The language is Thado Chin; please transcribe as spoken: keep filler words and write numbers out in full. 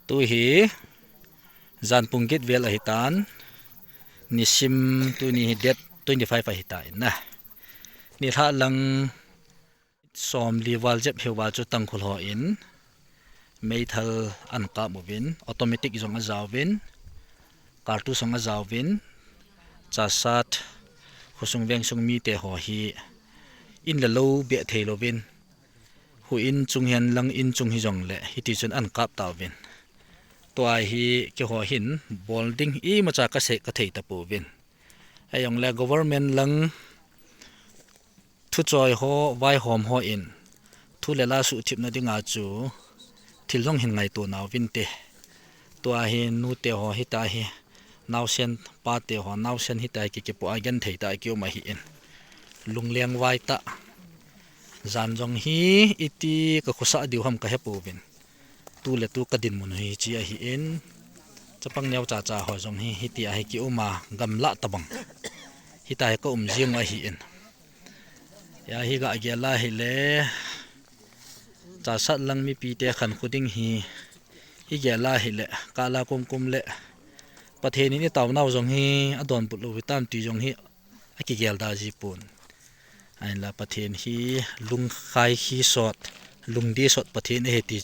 Tu hi jan pung get vel ahitan, nisim tuni hi date twenty five ahitan na. Nilhah lang somli val jep hiuva chu Tangkhul hon meithal ahin kap uvin, automatic jong ajauvin, kartus jong ajauvin, Chassad khosung vengsung mite ho hi in le lou beh thei louvin, houin chung hihen lang in chung hijongle hitichun ahin kap tauvin. Tua hi keiho hin bol ding imacha kasei kathei tapouvin. Ahijongle government lang thuchoi ho, vaihom hon thu le la suhthipna dinga chu thil jong hin ngaito nauvinte. Tua hi nute ho hitia hi, naosen pate ho, naosen hitia hi kikipoh a genthei tah a kium ahin, lunglengvai tah. Jan jong hi iti kakhosah diu ham kahepouvin, tu le tu kadinmun hi hiche ahin, chapang neocha cha ho jong hi hitia hi kiuma gamlah tobang hitia hi kaum jing u ahin. Hia hi gagel a hile, Chassad lang mipite khankho ding hi igel a hile, kala kumkum le Pathen in itaonau jong hi adonbut lou hitam ti jong hi akigelda jipon. Ahinla Pathen hi lungkhai hi sot, lungdei sot Pathen ahi ti